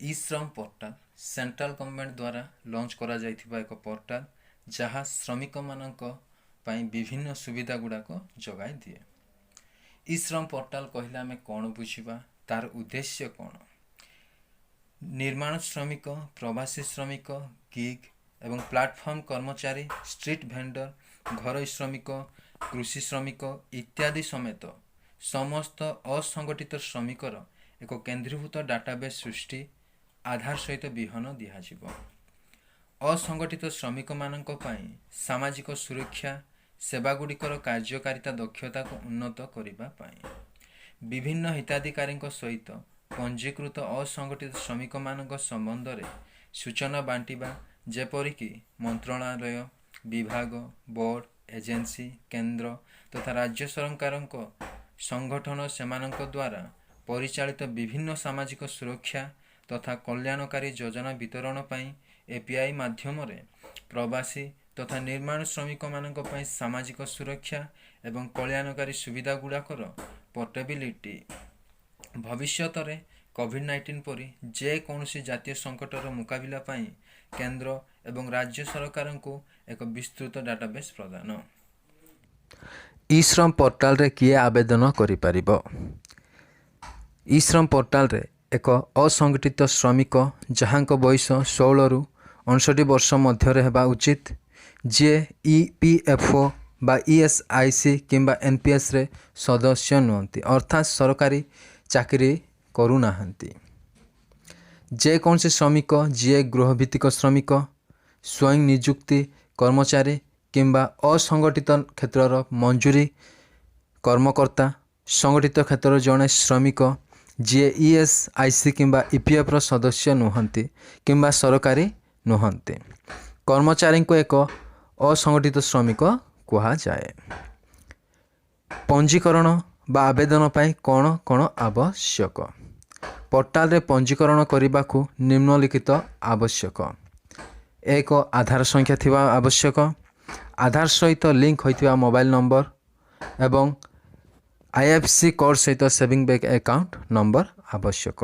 ଇ ଶ୍ରମ portal central government ଦ୍ୱାରା launch କରାଯାଇଥିବା ଏକ ପୋର୍ଟାଲ, ଯାହା ଶ୍ରମିକମାନଙ୍କ ପାଇଁ ବିଭିନ୍ନ ସୁବିଧା ଗୁଡ଼ାକ ଯୋଗାଇ ଦିଏ। ଇ ଶ୍ରମ ପୋର୍ଟାଲ କହିଲେ ଆମେ କ'ଣ ବୁଝିବା? ତାର ଉଦ୍ଦେଶ୍ୟ କ'ଣ? ନିର୍ମାଣ ଶ୍ରମିକ, ପ୍ରବାସୀ ଶ୍ରମିକ, ଗିଗ୍ ଏବଂ ପ୍ଲାଟଫର୍ମ କର୍ମଚାରୀ, ଷ୍ଟ୍ରିଟ୍ ଭେଣ୍ଡର, ଘରୋଇ ଶ୍ରମିକ, କୃଷି ଶ୍ରମିକ ଇତ୍ୟାଦି ସମେତ ସମସ୍ତ ଅସଂଗଠିତ ଶ୍ରମିକର ଏକ କେନ୍ଦ୍ରୀଭୂତ ଡାଟାବେସ୍ ସୃଷ୍ଟି, ଆଧାର ସହିତ ବିହନ ଦିଆଯିବ। ଅସଂଗଠିତ ଶ୍ରମିକମାନଙ୍କ ପାଇଁ ସାମାଜିକ ସୁରକ୍ଷା ସେବାଗୁଡ଼ିକର କାର୍ଯ୍ୟକାରିତା ଦକ୍ଷତାକୁ ଉନ୍ନତ କରିବା ପାଇଁ ବିଭିନ୍ନ ହିତାଧିକାରୀଙ୍କ ସହିତ ପଞ୍ଜୀକୃତ ଅସଂଗଠିତ ଶ୍ରମିକମାନଙ୍କ ସମ୍ବନ୍ଧରେ ସୂଚନା ବାଣ୍ଟିବା, ଯେପରିକି ମନ୍ତ୍ରଣାଳୟ, ବିଭାଗ, ବୋର୍ଡ, ଏଜେନ୍ସି, କେନ୍ଦ୍ର ତଥା ରାଜ୍ୟ ସରକାରଙ୍କ ସଂଗଠନ, ସେମାନଙ୍କ ଦ୍ୱାରା ପରିଚାଳିତ ବିଭିନ୍ନ ସାମାଜିକ ସୁରକ୍ଷା ତଥା କଲ୍ୟାଣକାରୀ ଯୋଜନା ବିତରଣ ପାଇଁ ଏପିଆଇ ମାଧ୍ୟମରେ ପ୍ରବାସୀ ତଥା ନିର୍ମାଣ ଶ୍ରମିକମାନଙ୍କ ପାଇଁ ସାମାଜିକ ସୁରକ୍ଷା ଏବଂ କଲ୍ୟାଣକାରୀ ସୁବିଧା ଗୁଡ଼ାକର ପୋର୍ଟେବିଲିଟି। ଭବିଷ୍ୟତରେ କୋଭିଡ଼-19 ପରି ଯେକୌଣସି ଜାତୀୟ ସଙ୍କଟର ମୁକାବିଲା ପାଇଁ କେନ୍ଦ୍ର ଏବଂ ରାଜ୍ୟ ସରକାରଙ୍କୁ ଏକ ବିସ୍ତୃତ ଡାଟାବେସ୍ ପ୍ରଦାନ। ଇ ଶ୍ରମ ପୋର୍ଟାଲରେ କିଏ ଆବେଦନ କରିପାରିବ? ଇ ଶ୍ରମ ପୋର୍ଟାଲରେ ଏକ ଅସଂଗଠିତ ଶ୍ରମିକ, ଯାହାଙ୍କ ବୟସ 16ରୁ 59 ବର୍ଷ ମଧ୍ୟରେ ହେବା ଉଚିତ, ଯିଏ ଇପିଏଫ୍ଓ ବା ଇଏସ୍ଆଇସି କିମ୍ବା ଏନ୍ପିଏସ୍ରେ ସଦସ୍ୟ ନୁହନ୍ତି, ଅର୍ଥାତ୍ ସରକାରୀ ଚାକିରି କରୁନାହାନ୍ତି। ଯେକୌଣସି ଶ୍ରମିକ ଯିଏ ଗୃହଭିତ୍ତିକ ଶ୍ରମିକ, ସ୍ୱୟଂ ନିଯୁକ୍ତି କର୍ମଚାରୀ କିମ୍ବା ଅସଂଗଠିତ କ୍ଷେତ୍ରର ମଞ୍ଜୁରୀ କର୍ମକର୍ତ୍ତା। ସଂଗଠିତ କ୍ଷେତ୍ରର ଜଣେ ଶ୍ରମିକ ଯିଏ ଇଏସ୍ଆଇସି କିମ୍ବା ଇପିଏଫ୍ର ସଦସ୍ୟ ନୁହନ୍ତି କିମ୍ବା ସରକାରୀ ନୁହନ୍ତି। କର୍ମଚାରୀଙ୍କୁ ଏକ ଅସଂଗଠିତ ଶ୍ରମିକ କୁହାଯାଏ। ପଞ୍ଜୀକରଣ ବା ଆବେଦନ ପାଇଁ କ'ଣ କ'ଣ ଆବଶ୍ୟକ? ପୋର୍ଟାଲରେ ପଞ୍ଜୀକରଣ କରିବାକୁ ନିମ୍ନଲିଖିତ ଆବଶ୍ୟକ। ଏକ, ଆଧାର ସଂଖ୍ୟା ଥିବା ଆବଶ୍ୟକ, ଆଧାର ସହିତ ଲିଙ୍କ ହୋଇଥିବା ମୋବାଇଲ ନମ୍ବର ଏବଂ ଆଇଏଫ୍ଏସ୍ସି କୋଡ଼୍ ସହିତ ସେଭିଂ ବ୍ୟାଙ୍କ ଆକାଉଣ୍ଟ ନମ୍ବର ଆବଶ୍ୟକ।